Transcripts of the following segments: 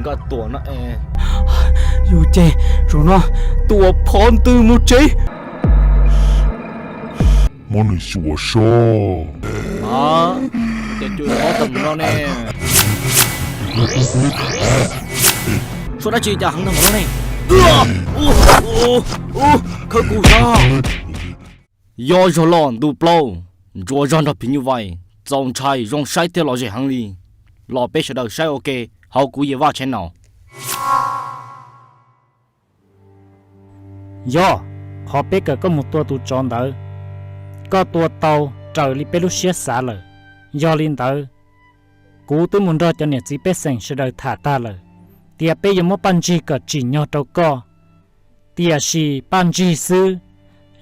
Koj tua no es. Yus ces zaum no tua phov ntws mus tsev. Muab nws xyuas soj. Tias cua phov tag mus no ne. Suab dab tsi cas heev tag mus no ne? Khawb kuv zog. Yob zog loj ntuj plaub, ntsuas zog nrog phim nyuj vais, txaus ntshai zoo saib thiab lom zem heev li. Los peb sawv daws saib ua ke hauv kuv Yia Vaj channel. Yob, qhov peb kawm koj mus tua tus tsov ntawd, koj tua tau raws li peb lub siab xav lawm. Yog li ntawd, kuv twb mus nrog cov niam txiv pej xeem sawv daws tham tag lawm, tias peb yuav muab Paj Ntsig kom tsim nyog rau koj. Tiam sis Paj Ntsig xwb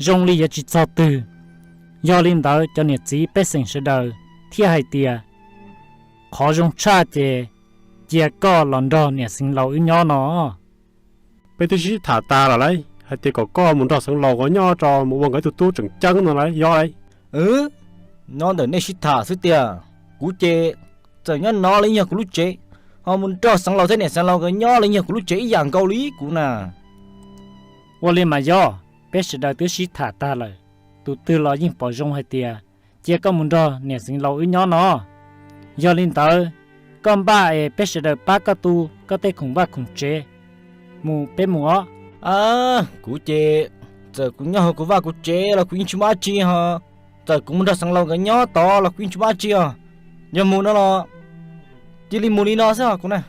zoo li yuav tsis txog twg. Yog li ntawd cov niam txiv pej xeem sawv daws thiaj hais tias qhov zoo tshaj ces cia koj los nrog niam Xeev Laus wb nyob no. Peb twb sib tham tas lawm lauj, hais tias kom koj mus nrog Xeev Laus nkawd nyob tso, mus ua nkawd ib tug tub tseem ceeb no lauj, Yob lauj. Nyob ntawm nej sib tham xwb tiag, kuv ces txawm nyob no los yog kuv lub tsev, ho mus nrog Xeev Laus thiab niam Xeev Laus nkawd nyob los yog kuv lub tsev ib yam nkaus li kuv na. Ua li mas Yob, peb sawv daws twb sib tham tag lawm, tus twg los yeej pom zoo hais tias cia koj mus nrog niam Xeev Laus wb nyob no. Yog li ntawd, koj npaj es peb sawv daws pab koj tu koj tej khoom vaj khoom tsev mus peb mus os. Kuv ces txawm kuv nyob hauv kuv vaj kuv tsev los kuv yeej tsis muaj dab tsi ho, txawm kuv mus nrog Xeev Laus nkawd nyob tod los kuv yeej tsis muaj dab tsi os. Yog mus no los cia li mus li no xwb os kuv na.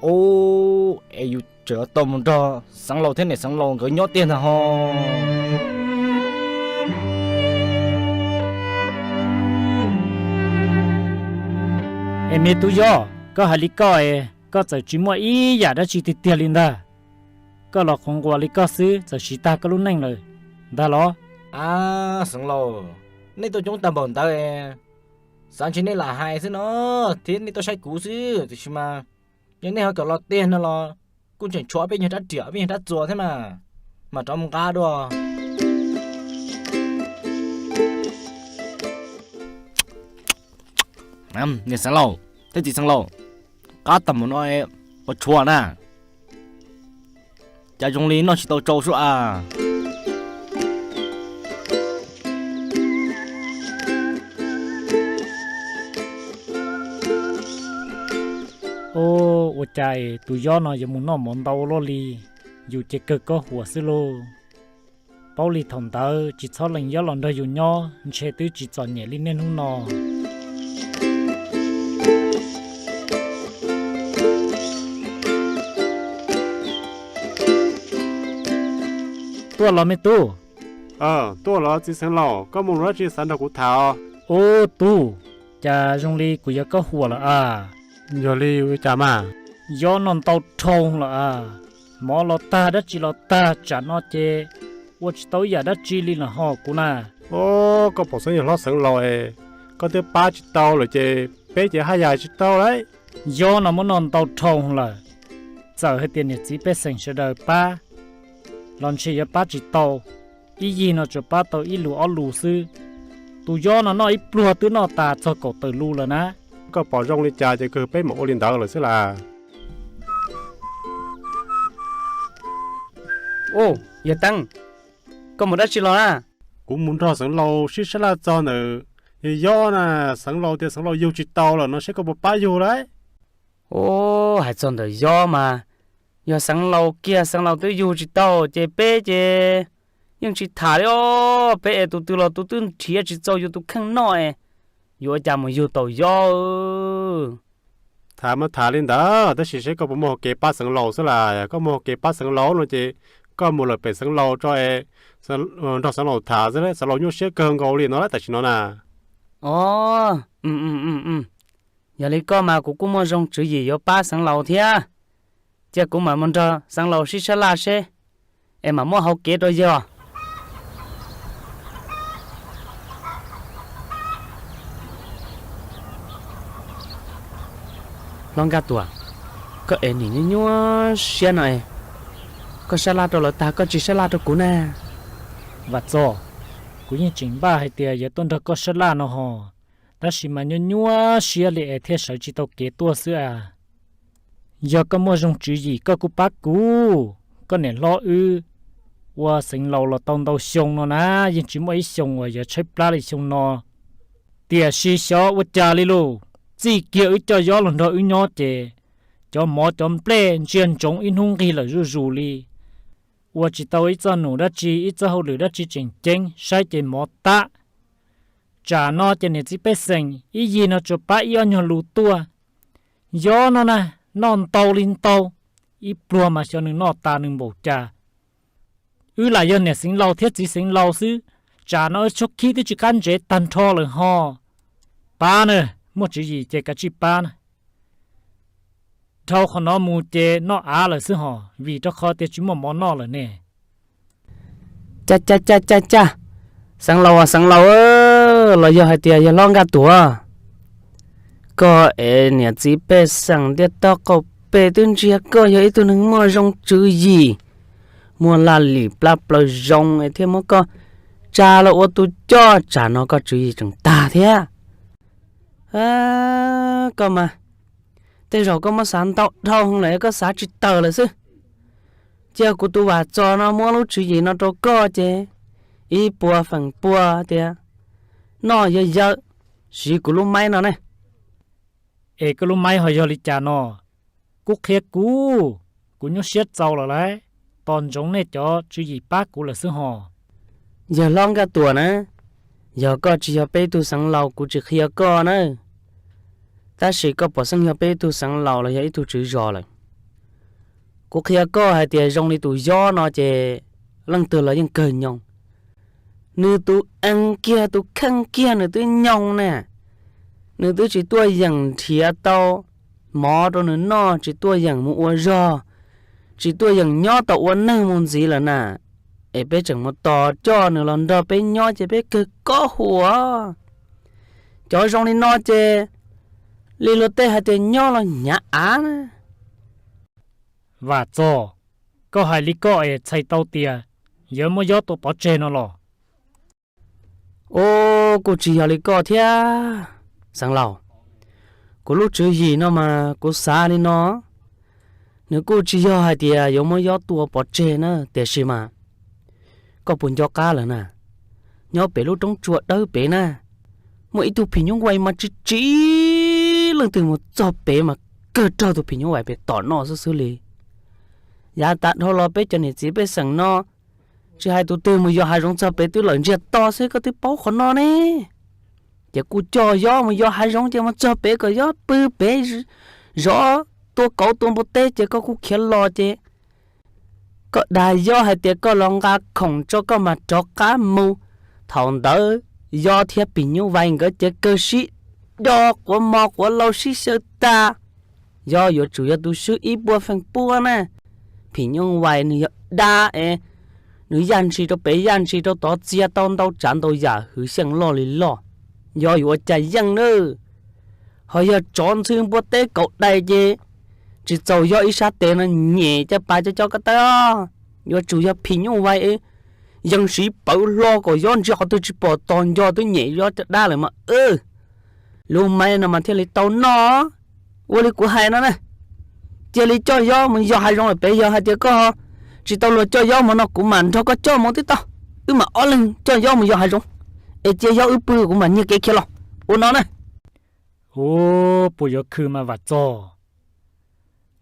Ub, es yus tseem tau mus nrog Xeev Laus thiab niam Xeev Laus nkawd nyob tiag ntag ho. Es me tub Yob, koj hais li koj es koj txawm tsis muaj ib yam dab tsi tiag tiag li ntag. Koj los qhuav nquas li koj xwb txawm siv tag koj lub neej lawm ntag los? Ab, Xeev Laus, nej tuaj coob tag npaum ntawd es xav ntshe nej lam hais xwb no, thiab nej tuaj saib kuv xwb, tiam sis mas yog nej ho kom los tiag no los kuj tseem tshuav peb nyuag rab riam peb nyuag rab txuas thiab mas, mam rov mus nqa dua. Niam Xeev Laus thiab txiv Xeev Laus, qab tag mus no ua tshuaj na, cas zoo li noj tsis tau tsau sub as. Ua cas es tus Yob no yuav mus noj mov ntau luaj li, yus ces kawg kob huam xwb lauj. Paub li thaum ntawd tsis txhob lees Yob los nrog yus nyob ntshe twb tsis txom nyem li niaj hnub no. Tuaj los me tub. Tuaj los txiv Xeev Laus, koj muaj lus dab tsi xav nrog kuv tham os? Ub tub, cas zoo li kuv yuav kob huam lawm as. Yog li ua cas mas? Yob noj ntau dhau lawm as, mov los tag dab tsi los tag, tsam no ces ua tsis tau ib yam dab tsi li lawm ho kuv na. Os, koj pom xeeb yawg hlob Xeev Laus es, koj twb pab tsis tau lawm ces peb ces haj yam tsis tau lauj. Yob no muab noj ntau dhau lawm, txawm hais tias niam txiv pej xeem sawv daws pab los ntshe yuav pab tsis tau, ib yig no tsuas pab tau ib lus ob lus xwb. Tus Yob no noj ib pluag twb noj tas txog kaum tawm lus lawm na. Koj pom zoo li cas ces kawg peb mam ua li ntawd lawm xwb las. Ub, yawg Teeb, koj mus dab tsi los na? Kuv mus nrog Xeev Laus sib sab laj txog ntawm yawg Yob na, Xeev Laus tias Xeev Laus yug tsis tau lawm no seb koj puas pab yug lauj. Ub, hais txog ntawm Yob mas, yog Xeev Laus kiag Xeev Laus twb yug tsis tau ces peb ces yeej tsis tham li os, peb es tus twg los tus twb nrhiav tsis txaus yus tus kheej noj es, yuav ua cas mus yug tau Yob. Tham mas tham li ntawd tab sis seb koj puas muaj hau kev pab Xeev Laus xwb las. Koj muaj hau kev pab Xeev Laus no ces koj mus lawm pem Xeev Laus tso es nrog Xeev Laus tham xwb, Xeev Laus nyuaj siab kawg nkaus li no lawm tam sim no na. Os, yog li koj mas kuv kuj muaj zoo tswv yim yuav pab Xeev Laus thiab. Cia kuv mam mus nrog Xeev Laus sib sab laj seb, es mam muab hau kev rau yawg. Hlob Nkaj Tuam, koj es nim nyuaj nyuaj siab no es, koj sab laj rau lawv tag koj tsis sab laj rau kuv na. Vam Txos, kuv yeej tseem npaj hais tias yuav tuaj nrog koj sab laj no ho, tab sis mas nyuaj nyuaj siab li es thiaj sawv tsis tau kev tuaj xwb as. Yog koj muaj zoo tswv yim koj kuj pab kuv. Koj niam hlob wb ua xeev laus los tau ntau xyoo no na, yeej tsis muaj ib xyoo uas yuav tshaib plab li xyoo no. Tiam sis xyov ua cas li lauj, txij kiag wb coj Yob los nrog wb nyob ces cov mov cov nplej ntsia ntsoov ib hnub nqig lawm zuj zus li. Ua tsis tau ib txoj num dab tsi, ib txoj hauj lwm dab tsi tseem ceeb, saib ces mov tab. Tsam no ces niam txiv pej xeem ib yig no tsuas pab ib ob nyuag lus tuaj. Yob no na, noj ntau li ntau, ib pluag mas xyov nws noj tas nws npaum cas. Wb lam yog niam xeev laus thiab txiv xeev laus xwb, tsam no wb tshuab khib twb tsis qab ntsev tag nrho lawm ho. Pab na, muaj tswv yim ces kav tsij pab na. Dhau qhov no mus ces noj av lawm xwb hos, vim rau qhov tias tsis muaj mov noj lawm ne. Ca ca ca ca ca, xeev laus, xeev laus, los yog hais tias yog hlob Nkaj Tuam? Koj es niam txiv pej xeem ntiaj teb qaum pem twb ntsia koj yog ib tug neeg muaj zoo tswv yim, muaj laj lim plab plaws zoo es thiaj muab koj tsa los ua tus coj, tsam no koj tswv yim tseem tag thiab. Koj mas, tej zaum koj muab xav ntau dhau lawm, koj xav tsis tawm lawm xwb. Cia kuv tus Vam Txos no muab lub tswv yim no rau koj ces ib puas feem pua tias noj yawm yawm, siv kuv lub maib no ne. Es koj lub maib ho yog li cas no? Kuv qhia kuv, kuv nyuaj siab txaus lawm lauj, tos ntsoov nej cov tswv yim pab kuv lawm xwb hos. Yawg hlob Nkaj Tuam na, yog koj tsis yog peb tug xeev laus kuv tsis qhia koj na. Tab sis koj pom xeeb yog peb tug xeev laus los yog ib tug tswv zos lawm. Kuv qhia koj hais tias zoo li tus Yob no ces leej twg los yeej kawg nyoog. Nws tus ees kiag tus kheej kiag nws twb nyoog na. Nws twb tsis tuaj yeem nrhiav tau mov rau nws noj, tsis tuaj yeem mus ua zog, tsis tuaj yeem nyob tau ua neeg mus ntxiv lawm na. Es peb tseem mus tos coj nws los nrog peb nyob ces peb kawg kob huam. Cov zoo li no ces li luag tej hais tias nyob los hnyav av na. Vam Txos, koj hais li koj es txhais tau tias yuav muab Yob tua pov tseg no los? Ub, kuj tsis yog li koj thiab xeev laus. Kuv lub tswv yim no mas kuv xav li no, nws kuj tsis yog hais tias yuav muab Yob tua pov tseg na, tiam sis mas koj puas nco qab lawm na, nyob pem lub roob tsua dawb pem na, muaj ib tug phim nyuj vais mas tsis tsis leej twg mus txog pem mas kawg raug tus phim nyuj vais pem tom noj xwb xwb li. Yav tas dhau los peb cov niam txiv pej xeem no, tsis hais tus twg mus yos hav zoov txog pem twb lawm ntsiag to xwb, koj twb paub qhov no ne. Ces kuj coj Yob mus yos hav zoov ces mus txog pem kom Yob pw pem, zov tua kauv tua npua teb ces koj kuj khiav los ces koj dag Yob hais tias koj los nqa khoom tso koj mam rov qab mus. Thaum ntawd Yob thiab phim nyuj vais nkawd ces kawg sib do quav mos quav laus sib xyaw tag. Yob yuav tsum yog tus swb ib puas feem pua na. Phim nyuj vais nws yog dab es nws yaj ntshis rau pem yaj ntshis rau tod txia tau ntau tsav ntau yam hwv xyeej loj li loj. Yob yuav ua cas yeej na. Ho yog tsov ntxhw npua teb kaum dais ces tsis txaus Yob ib sab tes no nyem caj pas cov cov ko taw. Yuav tsum yog phim nyuj vais yees siv pawv hlo kom Yob ntsia qhov twg tsis pom tos nco twb nyem Yob caj dab lawm mas. Lub maib no mas thiaj li tau noj. Ua li kuv hais no na, cia li coj Yob mus yos hav zoov lawm pem, yog hais tias koj tsis tau luag coj Yob mus no kuv mam nrog koj coj mus twb tau. Wb mam ob leeg coj Yob mus yos hav zoov, es cia Yob wb pw kuv mam nyiag kev khiav los. Ua no na. Ub, puas yuav khw mas Vam Txos,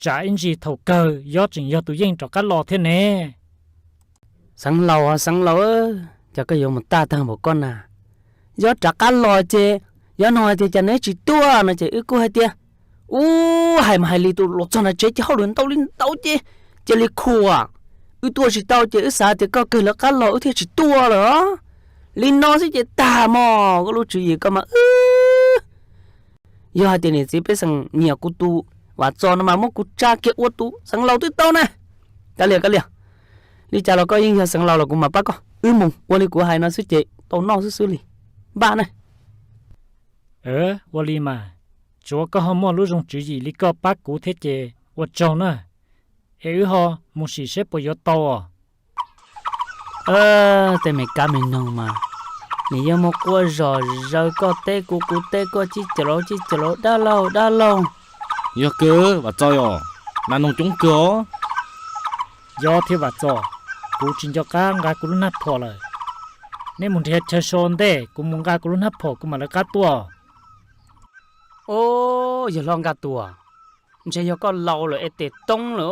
tsam ib ntsis thaum kawg Yob tseem yog tus yeej rov qab los thiab ne. Xeev laus, xeev laus, cas koj yuav mus taj tag npaum koj na. Yob rov qab los ces Yob nug hais tias cas neb tsis tuaj no ces wb kuj hais tias, ub, hais mas hais li tus los txog nram tsev ces hauj lwm ntau li ntau ces cia li khuam, wb tuaj tsis tau ces wb xav tias koj kawg lawv qab los wb thiaj tsis tuaj lawm. Li no xwb ces tag mog, koj lub tswv yim koj mas wb. Yog hais tias niam txiv pej xeem nyiam kuv tus Vam Txos no mas muab kuv tsa kiag ua tus xeev laus twb tau na. Kav liam, kav liam, li cas los koj yeej yog xeev laus los kuv mam pab koj. Wb mus ua li kuv hais no xwb ces tau noj xwb xwb li. Npaj na. Ua li mas, tsuav koj ho muaj lub zoo tswv yim li koj pab kuv thiab ces ua tsaug na. Es wb ho mus sim seb puas yuav tau os. Tej me kab me noog mas nws yeej muaj quaj zom zaws, koj teb kuv, kuv teb koj, cib cov laus cib cov laus, dab laug dab laug. Yog kawg Vam Txos yom. nas noog coob kawg os. Yog thiab Vam Txos, kuv tsis nco qab nqa kuv lub hnab phom lawm. Nej mus nrhiav chaw so ntej, kuv mus nqa kuv lub hnab phom kuv mam lawv qab tuaj. Os, yawg hlob Nkaj Tuam, ntshe yog koj laus lawm es tes toob lawm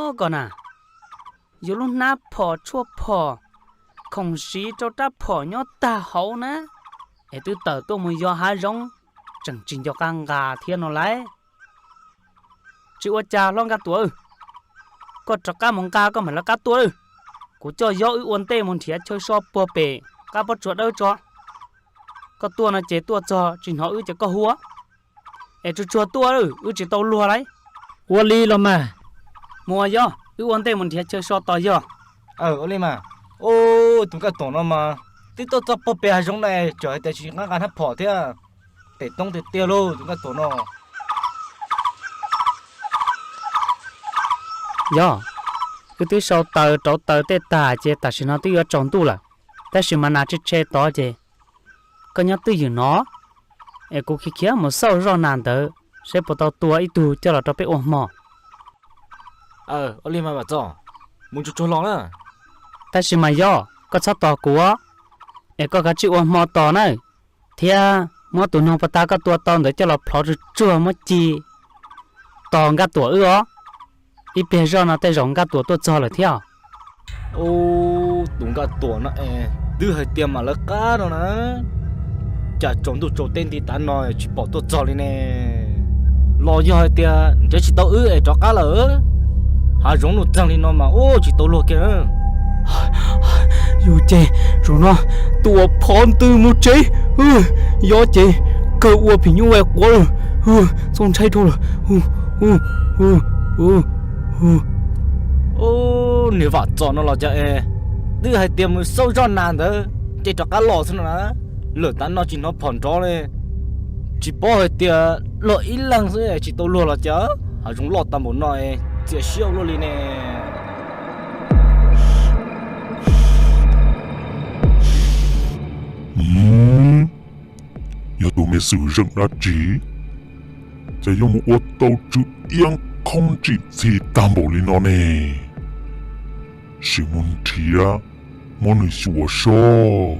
os koj na. Yuav lub hnab phom tshuaj phom, khoom siv rau rab phom nyob tag hauv na, es twb tawm tuaj mus yos hav zoov, tseem tsis nco qab nqa thiab no lauj. Tsis ua cas hlob Nkaj Tuam, koj rov qab mus nqa koj mam lawv qab tuaj lawm. Kuv coj Yob wb ua ntej mus nrhiav chaw so puag pem qab pob tsuas dawb tso. Koj tuaj no ces tuaj txog tsis hnov wb ces koj hu, es tsuag tsuag tuaj, wb tsis tau luag lauj. Ua li los mas. Mus Yob, wb ua ntej mus nrhiav chaw so tos yog. Ua li mas. Ub, tus Nkaj Tuam no mas twb tuaj txog puag pem hav zoov na, tseem hais tias tsis nqa nqa hnab phom thiab. Tes toob tiag tiag lauj tus Nkaj Tuam no. Yog, wb twb sau taws rauv taws tej tag ces tam sim no twb yuav tsaus ntuj lawm, tab sis mas nas tshe tshe tod ces koj nyob twj ywm no, es kuv khiav khiav mus xauj zoj nas ntawd seb puas tau tua ib tug coj los rau peb ua hmo. Ua li mas Vam Txos, mus tsuag tsuag los na. Tab sis mas Yob, koj txhob tos kuv, es koj kav tsij ua hmo tos na, thiab muab tus noog pas tas koj tua tau ntawd coj los plhov tsuag tsuag muab ci tos Nkaj Tuam wb os. Ib pliag zoj no tej zaum Nkaj Tuam tuaj txog lawm thiab. Ub, tus Nkaj Tuam no es twb hais tias mam lawv qab no na, cas tsaus ntuj tsaus teb nti tav no tsis pom tuaj txog li ne. Los yog hais tias nrhiav tsis tau wb es rov qab lawm, hav zoov nuj txeeg li no mas ub tsis tau luag kiag. Yus ces zaum no tua phov ntws mus tsev, Yob ces kawg ua phim nyuj vais quav lawm, txaus ntshai dhau lawm. Niag Vam Txos no los cas es twb hais tias mus xauj zoj nas ntawd ces rov qab los xwb no na, lawm tav no tsis hnov phom nrov li. Tsis paub hais tias luag ib leeg xwb tsis tau luag los cas, hav zoov loj tag npaum no txias siab ua luaj li ne. Yog tus me xwm zeem dab tsi, ces yuav mus ua tau tsw iab khoob tsim txhi tag npaum li no ne. Sim mus nrhiav muab nws xyuas soj.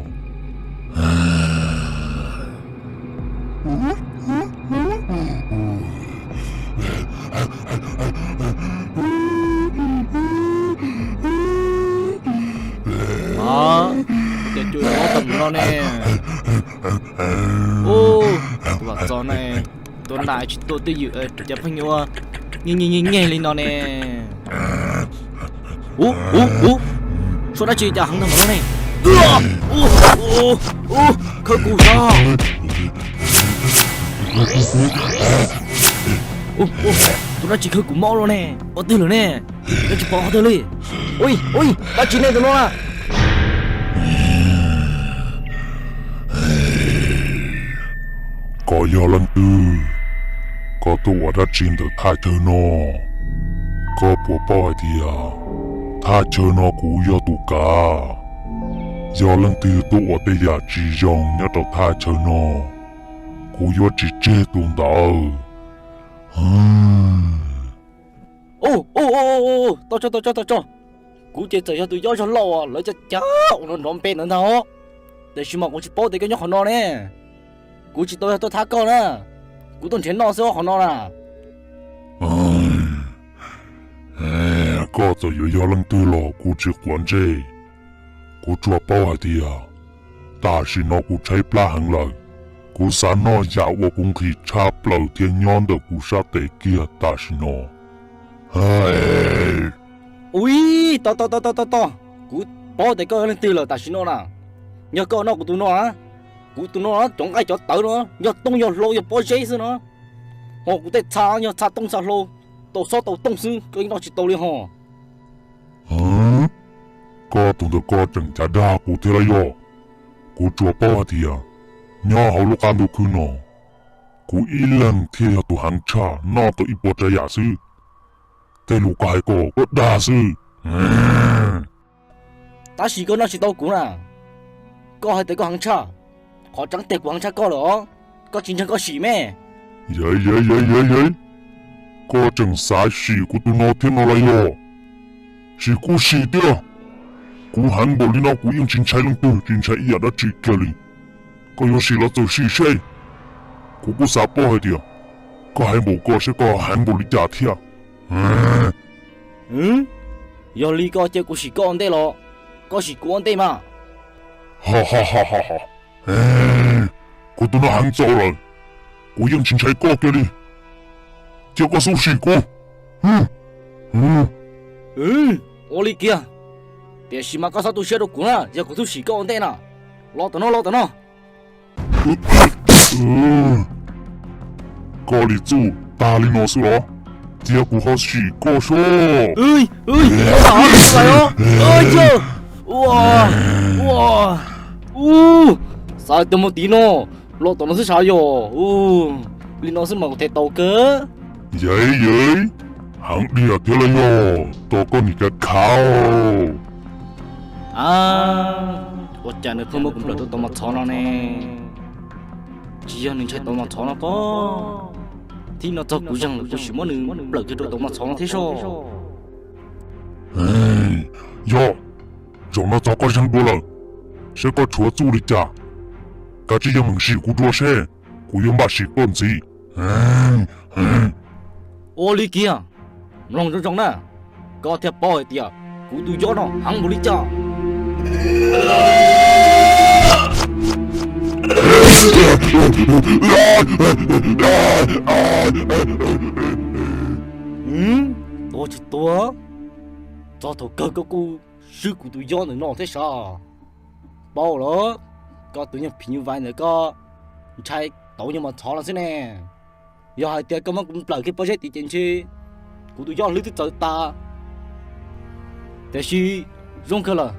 Ua cas cua mob tag mus no ne? Ub, tus Vam Txos ne, tua nas tsis tua twj ywm cas pheej yuav nyeg nyeg nyeg li no ne. Ub, ub, ub, suab dab tsi cas heev tag mus no ne? Khawb kuv sov. Tus dab tsi khawb kuv mob luaj ne, ua twg lawm ne? Nyob tsis pom qhov twg li. Ui, ui, dab tsi ne tus no na? Koj yog leej twg? Koj tuaj ua dab tsi ntawm thaj chaw no? Koj puas paub hais tias thaj chaw no kuv yog tus kav? Yog leej twg tuaj ua tej yam tsis zoo nyob rau thaj chaw no, kuv yuav tsis tseg tus ntawd. Tau tso, tau tso, tau tso. Kuv ces txawm yog tus yob zog lauj, lawv cov cav ua nrov npe ntawd ntag, tiam sis mas kuv tsis paub tias koj nyob qhov no ne. Kuv tsis tau yog tuaj thab koj na, kuv tuaj nrhiav noj xwb qhov no na. Koj txawm yuav yog leej twg los kuv tsis quav ntsej. Kuv tsuas paub hais tias tam sim no kuv tshaib plab heev lawm. Kuv xav noj yam uas kuv nqhis tshaj plaws thiab nyob ntawm kuv sab tes kiag tam sim no. Ui, tos tos tos tos tos, kuv paub tias koj yog leej twg lawm tam sim no na. Yog koj noj kuv tus no na, kuv tus no cov nqaij cov tawv no yog tooj yog hlau yog pob zeb xwb no. Ho kuv tej txha yog txha tooj txha hlau, tau xob tau tooj xwb koj yeej noj tsis tau li ho. Koj tus ntawd koj tseem cav dag kuv thiab los yog? Kuv tsuas paub hais tias nyob hauv lub qab ntuj khwb no, kuv ib leeg thiaj yog tus heev tshaj noj tau ib puas tsav yam xwb. Tej lus koj hais ko koj dag xwb. Tab sis koj noj tsis tau kuv na. Koj hais tias koj heev tshaj, qhov tseeb tiag kuv heev tshaj koj lawm os. Koj tsis ntseeg koj sim me. Yawv yawv yawv yawv yawv, Koj tseem xav sim kuv tus no thiab no los yog? Sim kuj sim tiag. Kuv heev npaum li no kuv yeej tsis ntshai leej twg, tsis ntshai ib yam dab tsi kiag li. Koj yuav sim los txawm sim seb. Kuv kuj xav paub hais tias koj heev npaum ko seb koj heev npaum li cas thiab. Yog li koj cia kuv sim koj ua ntej los? Koj sim kuv ua ntej mas. Kuv tus no heev txaus lawm, kuv yeej tsis ntshai koj kiag li. Cia koj xub sim kuv. Ua li kiag, tiam sis mas koj txhob tu siab rau kuv na, yog kuv xub sim koj ua ntej na. Los tom no, los tom no. Koj li txuj tag li no xwb los? Cia kuv ho sim koj seb. Xav tias mus tim no, los tom no xwb sav yog. Li no xwb mas kuv them tau kawg. Yaiv yaiv, heev diam thiab los yog? Tos koj niam kav khav. Ua cas nws pheej muab kuv nplawm rau tau mos txhov no ne? Tsis yog nws ntshai tau mos txhov no pob? Thib no txog kuv zeeg lawm kuv sim muab nws nplawm kiag rau tau mos txhov no thiab soj. Yog, zaum no txog koj zeeg dua lawm, seb koj tshuav txuj li cas. Kav tsij yog meem sim kuv dua seb, kuv yuav npaj sim koj ntxiv. Ua li kiag, mloog zoo zoo na, koj thiaj paub hais tias kuv tus yob no heev npaum li cas. Tuag tsis tuag, txog thaum kawg koj kuj swb kuv tus yob ntawm no thiab sav. Paub lawm, koj tus nyuag phim nyuj vais ntawd koj ntshai tau nyuag mos txhov no xwb ne. Yog hais tias koj muab kuv nplawm kiag pob zeb tid ces ntshe kuv tus yob hlwb twb txawv tas. Tiam sis zoo kawg lawm,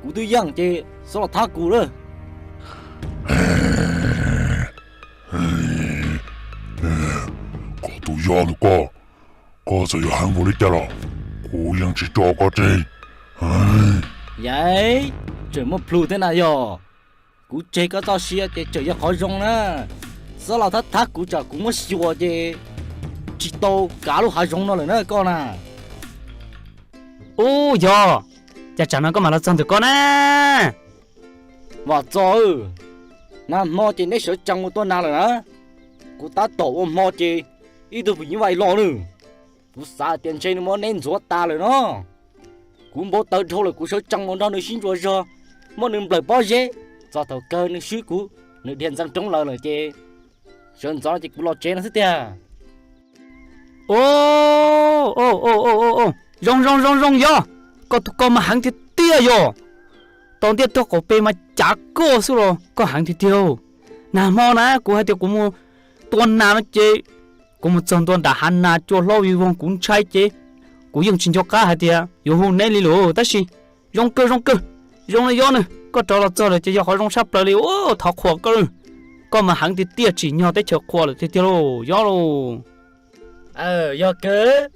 kuv twb yeej ces xob los thab kuv lawm. Koj tus yob ntawm koj, koj txawm yuav heev npaum li cas los kuv yeej tsis tso koj tseg. Yaiv, tseem muaj plhus thiab na yog? Kuv tseg koj txoj sia ces tseem yog qhov zoo na. Xob los thab thab kuv tsam kuv muab xyuas ces tsis tau kav lub hav zoov no lawm na koj na. Ub yog, cas tsam no koj mam los txog ntawm koj na? Vam Txos, nag hmo ces neb sawv tsees mus tua nas lawm na. Kuv tab tom ua hmo ces ib tug phim nyuj vais los nws, kuv xav tias ntshe nws muab neb ntxuav tas lawm no. Kuv npau taws dhau lawm kuv sawv tsees mus nrog nws sib ntsuas zog, muab nws nplawm pob zeb, txog thaum kawg nws swb kuv, nws dhia ntxeev roob lawm lawm ces sawv ntxov ces kuv los tsev no xwb tiag. Zoo zoo zoo zoo yog, koj tus koj mas heev tiag tiag yog. Tau ntiaj teb qaum pes mas cav koj xwb los koj heev tiag tiag. Nag hmo na kuv hais tias kuv mus tua nas no ces kuv mus txog ntua nram hav nas cua hlob vij voog kuv ntshai ces kuv yeej tsis nco qab hais tias yuav hu neb li lawm tab sis zoo kawg zoo kawg. Zoo li yob nws, koj rov los txog lawm ces yog qhov zoo tshaj plaws li. Thov qhuas koj, koj mas heev tiag tiag tsim nyog teb chaws qhua lawm tiag tiag lauj yob lauj. Yog kawg,